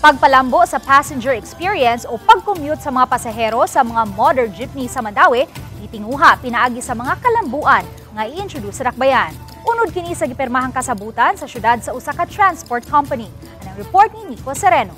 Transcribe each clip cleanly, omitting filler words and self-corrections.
Pagpalambo sa passenger experience o pag-commute sa mga pasahero sa mga modern jeepney sa Mandaue, itinguha pinaagi sa mga kalambuan nga i-introduce sa dakbayan. Unod kini sa gipirmahang kasabutan sa syudad sa usa ka transport company. Anang report ni Nico Sereno.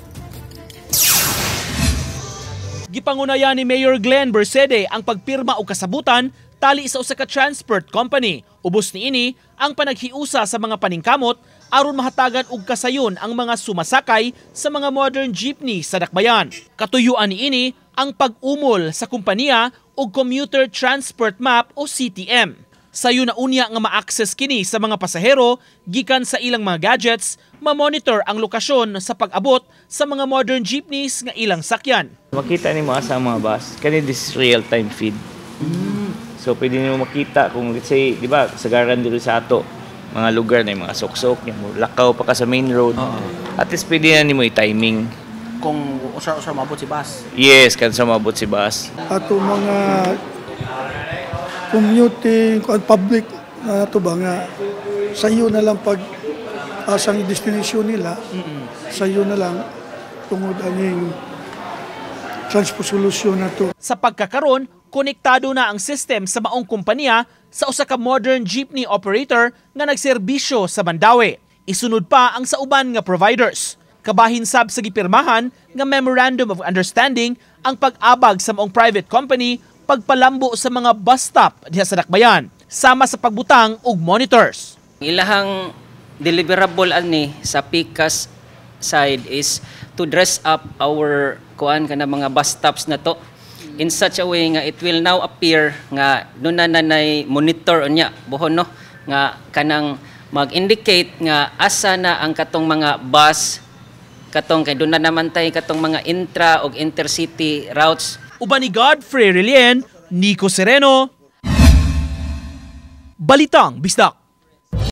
Gipangunayan ni Mayor Glenn Bercede ang pagpirma og kasabutan tali sa usa ka transport company. Ubos niini ang panaghiusa sa mga paningkamot aron mahatagan og kasayon ang mga sumasakay sa mga modern jeepney sa dakbayan. Katuyuan niini ang pag-umol sa kompanya og Commuter Transport Map o CTM. Sayo na unya nga ma-access kini sa mga pasahero gikan sa ilang mga gadgets, ma-monitor ang lokasyon sa pag-abot sa mga modern jeepneys nga ilang sakyan. Makita nimo asa ang mga bus. Kani, this is real time feed. So pwede nimo makita kung, let's say, di ba, sagaran diri sa ato mga lugar na yung mga sok-sok, yung lakaw pa ka sa main road. At least pwede na nimo i-timing. Kung usa-usa mabot si bus. Yes, kan sa mabot si bus. Ato mga commuting kuan public na ato ba nga sa iyo na lang pag asang destination nila, sa iyo na lang tungod aning transport solution na to. Sa pagkakaron, konektado na ang system sa maong kompanya sa usa ka modern jeepney operator nga nagserbisyo sa Mandaue. Isunod pa ang sa uban nga providers. Kabahin sab sa gipirmahan nga Memorandum of Understanding ang pag-abag sa maong private company pagpalambo sa mga bus stop diha sa dakbayan, sama sa pagbutang og monitors. Ilahang deliverable ani sa PCAS side is to dress up our kuan kana mga bus stops na to in such a way nga it will now appear nga duna na nay monitor unya buhon, no, nga kanang mag-indicate nga asa na ang katong mga bus, katong kay duna naman tay katong mga intra og intercity routes. Uban ni Godfrey Relien, Nico Sereno, Balitang Bisdak.